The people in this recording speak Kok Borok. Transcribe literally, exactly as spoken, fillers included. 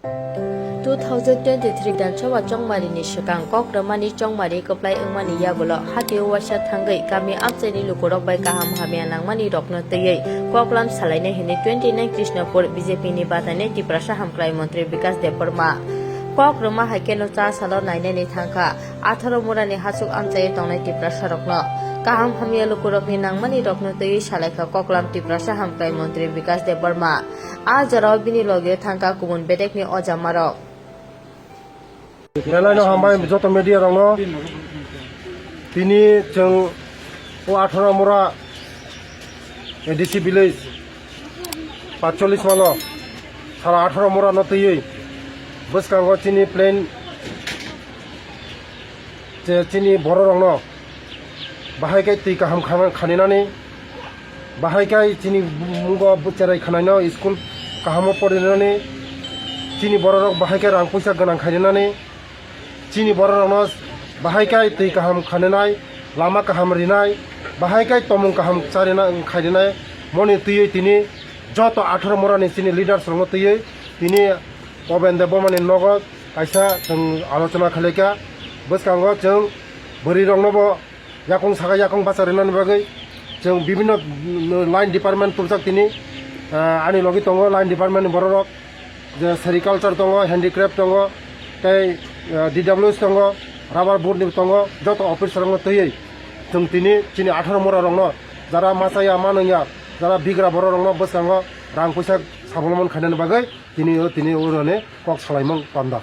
Two thousand twenty-three Bidhan Sabha chongmarini swkang kok rwmani chongmari kwplai wngmani yagulo hatio waisa thangwi kami amchaini lukurok bai kaham hamya nangmani rokno twiwi koklam salainai hwnwi twenty nine Krishnapur B J P ni batainai Tiprasa hamkrai montri Bikas Debbarma. Kok rwma hai kheno cha salo nainani thangkha atharo murani hachuk amchaiwi tongnai Tiprasa rokno. Kaham hamya lukurokni nangmani rokno twiwi salaikha koklam Tiprasa hamkrai montri Bikas Debbarma. A jorao bini loge thangkha kubun bedekni ojamarok. Belai no hambai joto media rokno. Tini chwng o atharo mura A D C village patchollis malo sara atharo mura no twiwi bwskango chini plain je chini borok rokno bahai khe twi kaham khana-, khaninani, bahai khe chini mungo cherai khanaino school kahamo porinani, chini borok rok bahai khe rang puisa gwnang khainani, chini borok rokno bahai khe twi kaham khaninai, lama kaham rinai, bahai khe tomung kaham charina khainai, moni twiwi tini joto atharo murani chini leaders rokno twiwi tini Oben Debbarmani nogo kaisa chwng alochona khlaikha. Bwskango chwng bwrwi roknobo yakung saka yakung bacha rwnani bagwi chwng bibinno line department tubujak tini, ah, ani logi tongo line department ni borok rok, je sericulture tongo, handicraft tongo, tei, ah, D W S tongo, rubber board ni tongo, joto officer rokno twiwi chwng tini chini atharo mura rokno jara machaya manwngya, jara bigra borok rokno bwskango rang puisa sabolomon khainani bagwi tini o, tini o rwni kok salaimung panda.